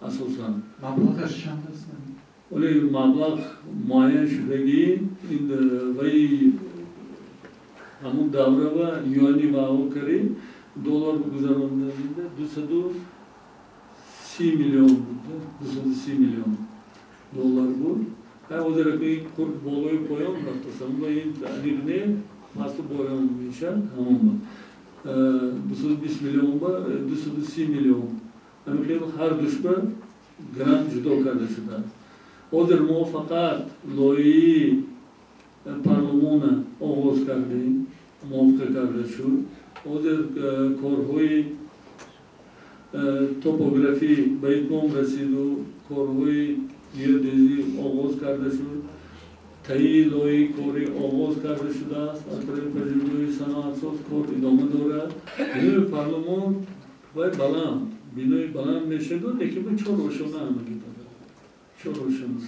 Асосан Маблағаш чанд аст? Оле маблағ муайян шудагӣ, ин ваи ҳамун давра ва юани вао кари доллар гузаронда 230 миллион буд, 230 миллион доллар буд. Ҳозир курб болои поён рафтаст, ин аниқ не, пасту поён мешавад. Ҳамон 220 миллион ба 230 миллион, ҳамин хел ҳар душба грант ҷудо карда шудааст. Ҳозир мо фақат лоиҳаи парлумона оғоз кардем, мувофиқа карда шуд. Ҳозир корҳои топографӣ ба итмом расиду корҳои геодезӣ оғоз карда шуд. Таҳияи лоиҳаи корӣ оғоз карда шудааст, аз тарафи пажӯҳишгоҳи саноатсоз кор идома дорад. Бинои парлумон вай баланд, бинои баланд мешавад, лекин чор ошёна ҳамагӣ дорад, чор ошёна.